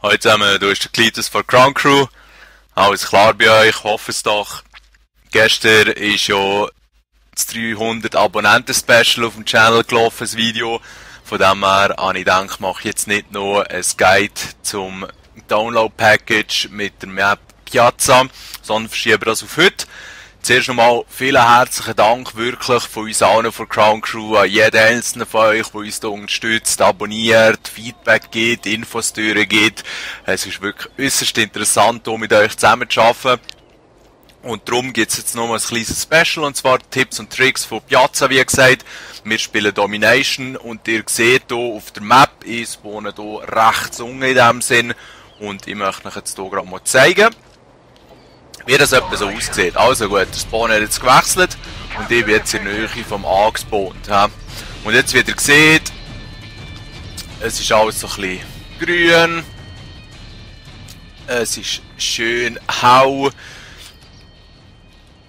Hallo zusammen, du bist der Klitus von Crown Crew. Alles klar bei euch, hoffe es doch. Gestern ist ja das 300 Abonnenten-Special auf dem Channel gelaufen, das Video. Von dem her habe ich gedacht, ich mache jetzt nicht nur ein Guide zum Download-Package mit der Map Piazza, sondern verschiebe das auf heute. Zuerst einmal vielen herzlichen Dank wirklich von uns allen von Crown Crew an jeden einzelnen von euch, der uns hier unterstützt, abonniert, Feedback gibt, Infos durchgibt. Es ist wirklich äußerst interessant, hier mit euch zusammen zu arbeiten. Und darum gibt es jetzt noch mal ein kleines Special, und zwar Tipps und Tricks von Piazza, wie gesagt. Wir spielen Domination und ihr seht hier auf der Map, ich spawne hier rechts unten in diesem Sinn. Und ich möchte euch jetzt hier gerade mal zeigen, wie das etwa so aussieht. Also gut, der Spawn hat jetzt gewechselt und ich bin jetzt in der Nähe vom A gespawnt. Und jetzt, wie ihr seht, es ist alles so ein bisschen grün. Es ist schön hau.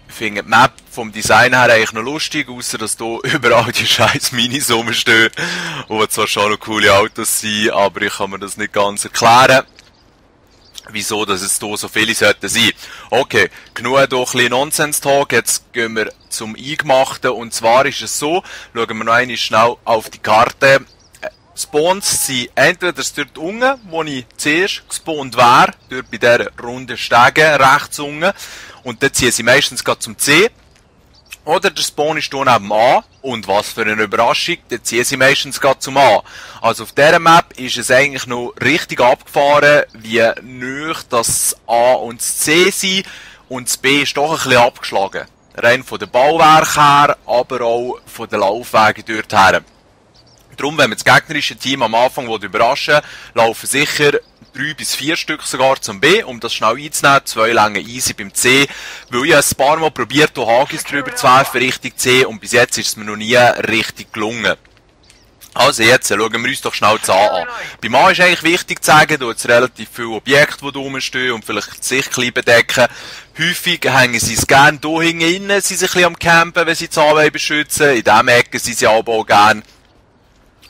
Ich finde die Map vom Design her eigentlich noch lustig, außer dass hier überall die scheiß Minis rumstehen, die zwar schon noch coole Autos sind, aber ich kann mir das nicht ganz erklären, wieso dass es hier so viele sollten sein. Okay, genug hier ein bisschen Nonsens-Talk, jetzt gehen wir zum Eingemachten, und zwar ist es so, schauen wir noch einmal schnell auf die Karte. Spawns sind entweder dort unten, wo ich zuerst gespawnt wäre, dort bei dieser runden Stege rechts unten, und dann ziehen sie meistens gerade zum C. Oder der Spawn ist hier neben A, und was für eine Überraschung, dann ziehen sie meistens gerade zum A. Also auf dieser Map ist es eigentlich noch richtig abgefahren, wie nahe das A und das C sind, und das B ist doch ein bisschen abgeschlagen. Rein von den Bauwerken her, aber auch von den Laufwegen dorthin. Darum, wenn wir das gegnerische Team am Anfang überraschen will, laufen sicher 3 bis 4 Stück sogar zum B, um das schnell einzunehmen. 2 Länge easy beim C. Weil ich ein paar Mal probiert habe, Hagis drüber zu werfen Richtung C, und bis jetzt ist es mir noch nie richtig gelungen. Also jetzt schauen wir uns doch schnell das A an. Beim A ist eigentlich wichtig zu sagen, da hat es relativ viele Objekte, die da rumstehen und vielleicht die Sicht ein bisschen bedecken. Häufig hängen sie es gerne hier hinten innen, sie sind ein bisschen am Campen, wenn sie das A beschützen. In diesem Ecke sind sie aber auch gerne.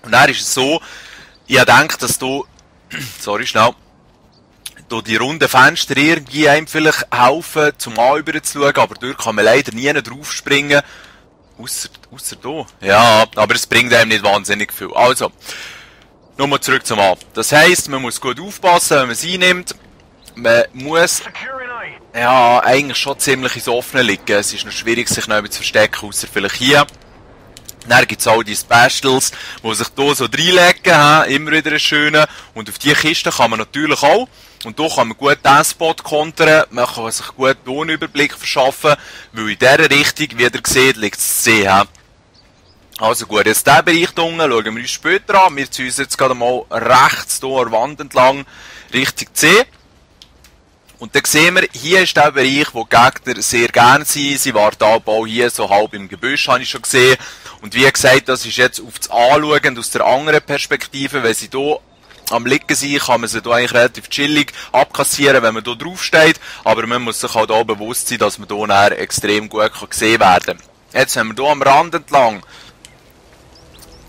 Und dann ist es so, ich denke, dass du, sorry, schnell, da die runden Fenster irgendwie einem vielleicht helfen, zum A rüber zu schauen, aber dort kann man leider nie drauf springen. Ausser da. Ja, aber es bringt einem nicht wahnsinnig viel. Also, nochmal zurück zum A. Das heisst, man muss gut aufpassen, wenn man es einnimmt. Man muss, ja, eigentlich schon ziemlich ins Offene liegen. Es ist noch schwierig, sich noch zu verstecken, außer vielleicht hier. Dann gibt es auch die Specials, die sich hier so reinlegen, immer wieder ein schöner. Und auf diese Kiste kann man natürlich auch. Und hier kann man gut diesen Spot kontern, man kann sich gut hier einen Überblick verschaffen, weil in dieser Richtung, wie ihr seht, liegt das C. Also gut, jetzt diesen Bereich hier unten schauen wir uns später an. Wir ziehen uns jetzt gerade mal rechts hier an der Wand entlang, Richtung C. Und dann sehen wir, hier ist der Bereich, wo die Gegner sehr gerne sind. Sie warten auch hier so halb im Gebüsch, habe ich schon gesehen. Und wie gesagt, das ist jetzt auf das Anschauen aus der anderen Perspektive. Wenn sie hier am Liegen sind, kann man sie hier eigentlich relativ chillig abkassieren, wenn man hier drauf steht. Aber man muss sich halt auch bewusst sein, dass man hier nachher extrem gut gesehen werden kann. Jetzt, wenn wir hier am Rand entlang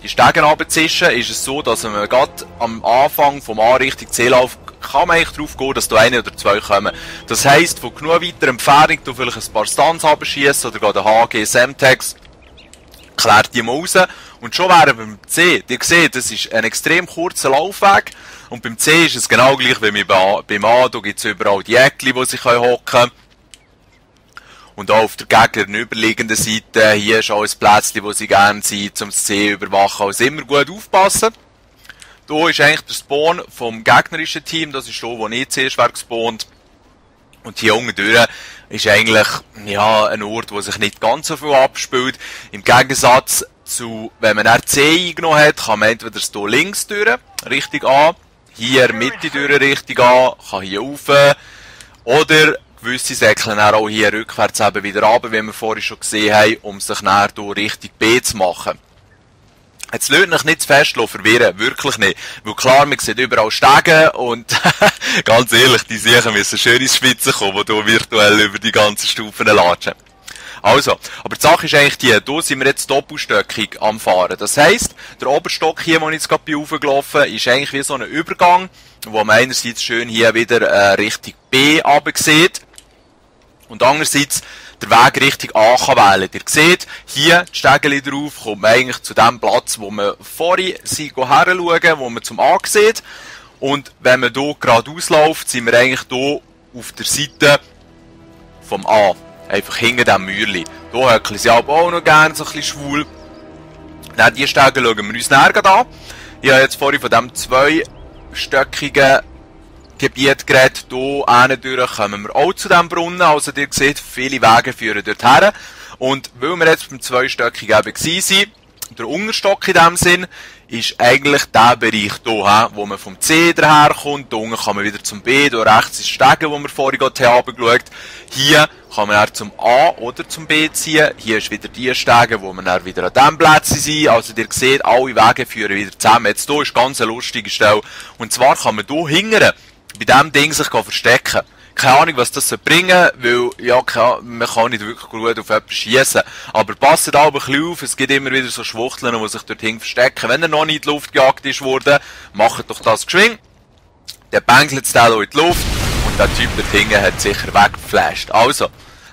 die Stegen runterzischen, ist es so, dass man gerade am Anfang vom A Richtung C läuft, kann man eigentlich drauf gehen, dass da 1 oder 2 kommen. Das heisst, von genug weiter Entfernung du vielleicht ein paar Stunts abschießen oder gerade HG Semtex, klärt die mal raus. Und schon wären beim C, ihr seht, das ist ein extrem kurzer Laufweg. Und beim C ist es genau gleich wie beim A, da gibt es überall die Eckchen, wo sie hocken können. Und auch auf der gegenüberliegenden Seite, hier ist auch ein Plätzchen, wo sie gerne sind, um das C überwachen. Also immer gut aufpassen. Hier ist eigentlich der Spawn vom gegnerischen Team, das ist hier, wo ich zuerst gespawnt. Und hier unten durch ist eigentlich, ja, ein Ort, wo sich nicht ganz so viel abspielt. Im Gegensatz zu, wenn man C eingenommen hat, kann man entweder hier links durch, Richtung A, hier Mitte durch, Richtung A, kann hier rauf, oder gewisse Säckchen auch hier rückwärts eben wieder runter, wie wir vorhin schon gesehen haben, um sich nachher hier Richtung B zu machen. Jetzt lasst euch nicht zu fest verwirren, wirklich nicht. Weil klar, man sieht überall Stegen und ganz ehrlich, die Sicher müssen schön ins Schwitzen kommen, die hier virtuell über die ganzen Stufen latschen. Also, aber die Sache ist eigentlich die, hier sind wir jetzt doppelstöckig am Fahren. Das heisst, der Oberstock hier, wo ich jetzt gerade bin raufgelaufen, ist eigentlich wie so ein Übergang, wo man einerseits schön hier wieder Richtung B runter sieht und andererseits der Weg Richtung A kann wählen. Ihr seht, hier die Stegeli drauf, kommt man eigentlich zu dem Platz, wo man vorhin heranschauen, wo man zum A sieht. Und wenn man hier geradeaus läuft, sind wir eigentlich hier auf der Seite vom A. Einfach hinter dem Mäuerli. Hier höckeln sie aber auch noch gerne so ein bisschen schwul. Dann diese Stege schauen wir uns näher an. Ich habe jetzt vorhin von diesem zweistöckigen Gebiet geredet. Hier hindurch kommen wir auch zu diesem Brunnen. Also ihr seht, viele Wege führen dorthin. Und weil wir jetzt beim zweistöckigen eben waren, der Unterstock in dem Sinn, ist eigentlich der Bereich hier, wo man vom C daherkommt. Hier unten kann man wieder zum B, hier rechts ist Stege, wo wir vorhin gerade runtergeschaut haben. Hier kann man dann zum A oder zum B ziehen. Hier ist wieder die Stege, wo man dann wieder an diesem Platz sind. Also ihr seht, alle Wege führen wieder zusammen. Jetzt hier ist ganz eine lustige Stelle. Und zwar kann man hier hingern, bei diesem Ding sich verstecken. Keine Ahnung, was das bringen soll, weil, ja, man kann nicht wirklich gut auf jemanden schiessen. Aber passt da ein bisschen auf, es gibt immer wieder so Schwuchteln, die sich dorthin verstecken. Wenn er noch nicht in die Luft gejagt ist worden, macht doch das geschwind. Dann bängelt es den hier in die Luft und der Typ dort hinten hat sicher weggeflasht. Also,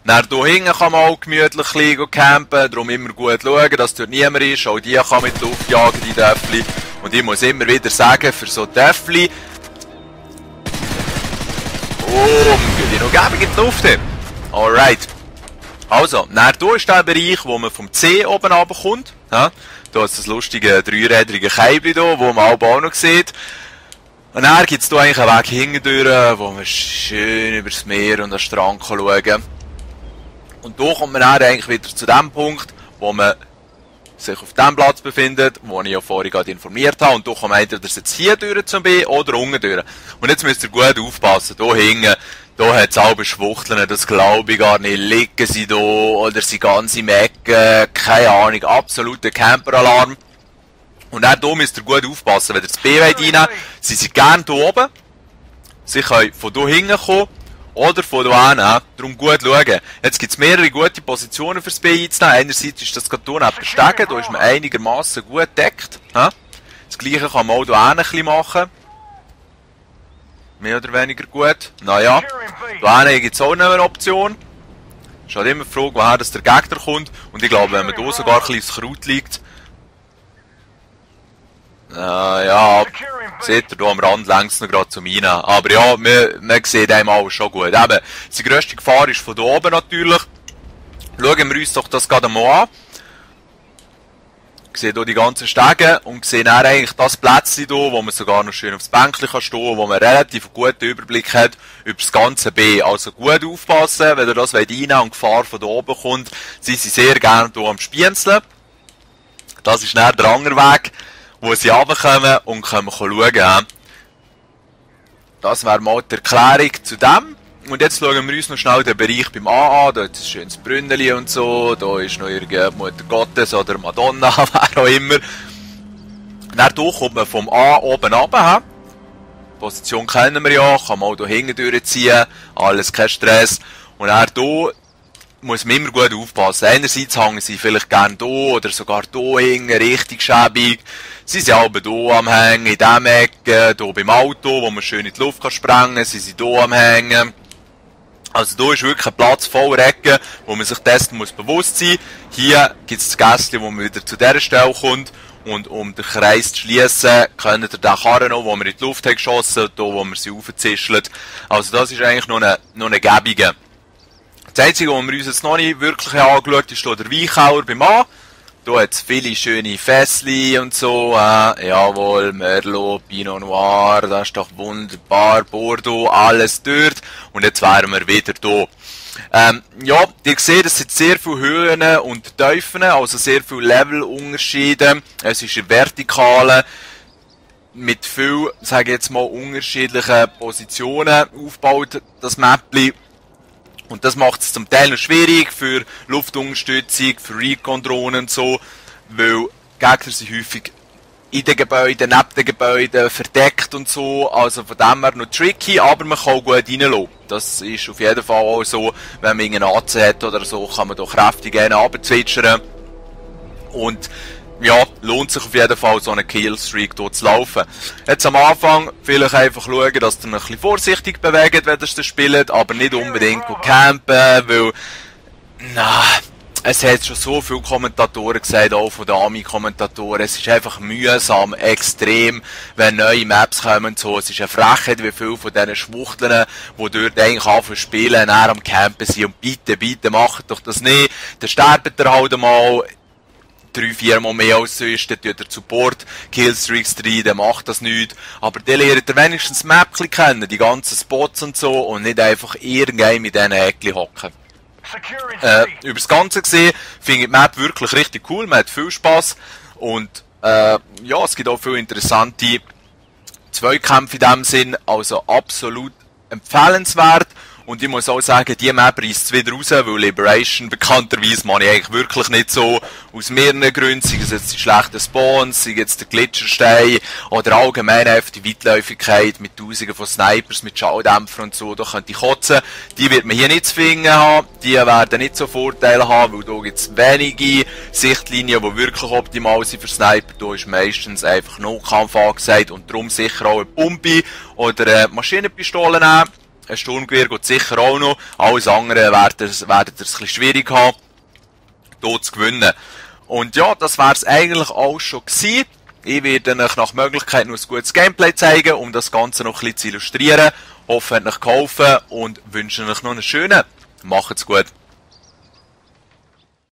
dann hier hinten kann man auch gemütlich liegen, campen, darum immer gut schauen, dass dort niemand ist. Auch die kann mit der Luft jagen, die Däffli. Und ich muss immer wieder sagen, für so Däffli, geht die noch gäbig in die Luft. Alright. Also, dann hier ist der Bereich, wo man vom C oben runterkommt. Ja? Da ist das lustige dreirädrige Käibli hier, wo man auch noch sieht. Und dann gibt es hier eigentlich einen Weg hintendurch, wo man schön über das Meer und den Strand schauen kann. Und hier kommt man dann eigentlich wieder zu dem Punkt, wo man sich auf dem Platz befindet, wo ich ja vorhin gerade informiert habe. Und hier kann man entweder jetzt hier durch zum B oder unten durch. Und jetzt müsst ihr gut aufpassen. Hier hinten, hier hat es alle Schwuchteln, das glaube ich gar nicht. Liegen sie hier oder sie ganz im Ecken, keine Ahnung, absoluter Camperalarm. Und auch hier müsst ihr gut aufpassen. Wenn ihr das B reinnehmen, sie sind gerne hier oben. Sie können von hier hinten kommen. Oder von hier hin, darum gut schauen. Jetzt gibt es mehrere gute Positionen fürs B einzunehmen. Einerseits ist das gerade hier neben der Stege, da ist man einigermaßen gut gedeckt. Das gleiche kann man auch hier ein bisschen machen. Mehr oder weniger gut. Naja, hier gibt es auch noch eine Option. Es ist halt immer die Frage, woher der Gegner kommt. Und ich glaube, wenn man hier sogar ein bisschen ins Kraut liegt, ja, seht ihr hier am Rand längst noch gerade zum Rein. Aber ja, man sieht einem alles schon gut. Eben, die grösste Gefahr ist von hier oben natürlich. Schauen wir uns doch das gerade mal an. Ich sehe hier die ganzen Stege und sehe dann eigentlich das Plätzchen hier, wo man sogar noch schön aufs Bänkchen kann stehen, wo man relativ guten Überblick hat über das ganze B. Also gut aufpassen, wenn ihr das reinnehmen und Gefahr von hier oben kommt. Sie sind sehr gerne hier am Spienzeln. Das ist dann der andere Weg, wo sie runterkommen und können schauen. Das wäre mal die Erklärung zu dem. Und jetzt schauen wir uns noch schnell den Bereich beim A an. Da ist ein schönes Brünneli und so. Da ist noch irgendeine Mutter Gottes oder Madonna, wer auch immer. Dann hier kommt man vom A oben runter. Die Position kennen wir ja, kann man auch hier hinten durchziehen. Alles kein Stress. Und dann hier muss man immer gut aufpassen. Einerseits hängen sie vielleicht gerne hier oder sogar hier hinten, richtig schäbig. Sie sind aber hier am Hängen, in diesem Ecke, hier beim Auto, wo man schön in die Luft sprengen kann. Sie sind hier am Hängen. Also hier ist wirklich ein Platz voller Ecken, wo man sich dessen bewusst sein muss. Hier gibt es das Gässchen, wo man wieder zu dieser Stelle kommt. Und um den Kreis zu schliessen, könnt ihr den Karren noch, wo wir in die Luft haben geschossen, hier, wo wir sie aufzischeln. Also das ist eigentlich noch eine Gebige. Das Einzige, was wir uns jetzt noch nicht wirklich angeschaut haben, ist hier der Weinkauer beim A. Hier hat es viele schöne Fässli und so. Jawohl, Merlot, Pinot Noir, das ist doch wunderbar. Bordeaux, alles dort. Und jetzt wären wir wieder hier. Ja, ihr seht, es sind sehr viele Höhen und Tiefen, also sehr viele Levelunterschiede. Es ist in Vertikalen mit viel, sage ich jetzt mal, unterschiedlichen Positionen aufgebaut, das Mäppli. Und das macht es zum Teil noch schwierig für Luftunterstützung, für Recon-Drohnen und so, weil Gegner sind häufig in den Gebäuden, neben den Gebäuden, verdeckt und so. Also von dem her noch tricky, aber man kann auch gut reinlassen. Das ist auf jeden Fall auch so, wenn man irgendeinen AC hat oder so, kann man da kräftig runterzwitschern. Und ja, lohnt sich auf jeden Fall, so einen Killstreak hier zu laufen. Jetzt am Anfang vielleicht einfach schauen, dass ihr ein bisschen vorsichtig bewegt, wenn ihr das spielt, aber nicht unbedingt campen, weil, na, es hat schon so viele Kommentatoren gesagt, auch von den Ami-Kommentatoren, es ist einfach mühsam, extrem, wenn neue Maps kommen und so. Es ist eine Frechheit, wie viele von diesen Schwuchteln, die dort eigentlich anfangen zu spielen, näher am Campen sind. Und bitte, macht doch das nicht. Dann sterbt ihr halt einmal 3-4 Mal mehr als sonst, dann tut ihr Support, Killstreaks rein, dann macht das nicht. Aber dann lernt ihr wenigstens das Map kennen, die ganzen Spots und so, und nicht einfach irgendein mit diesen Eckchen hocken. Über das Ganze gesehen finde ich die Map wirklich richtig cool, man hat viel Spass und ja, es gibt auch viele interessante Zweikämpfe in dem Sinn, also absolut empfehlenswert. Und ich muss auch sagen, die Map reißt es wieder raus, weil Liberation bekannterweise mache ich eigentlich wirklich nicht so, aus mehreren Gründen, sei es jetzt die schlechten Spawns, sei es der Glitscherstein oder allgemein einfach die Weitläufigkeit mit Tausenden von Snipers, mit Schalldämpfern und so, da könnte ich kotzen. Die wird man hier nicht zu finden haben, die werden nicht so Vorteile haben, weil da gibt es wenige Sichtlinien, die wirklich optimal sind für Sniper. Da ist meistens einfach Nahkampf angesagt und darum sicher auch eine Pumpe oder eine Maschinenpistole nehmen. Ein Sturmgewehr geht sicher auch noch. Alles andere werdet ihr es ein bisschen schwierig haben, hier zu gewinnen. Und ja, das wäre es eigentlich auch schon gewesen. Ich werde euch nach Möglichkeit noch ein gutes Gameplay zeigen, um das Ganze noch ein bisschen zu illustrieren. Hoffe, es hat euch geholfen und wünsche euch noch einen schönen. Macht's gut.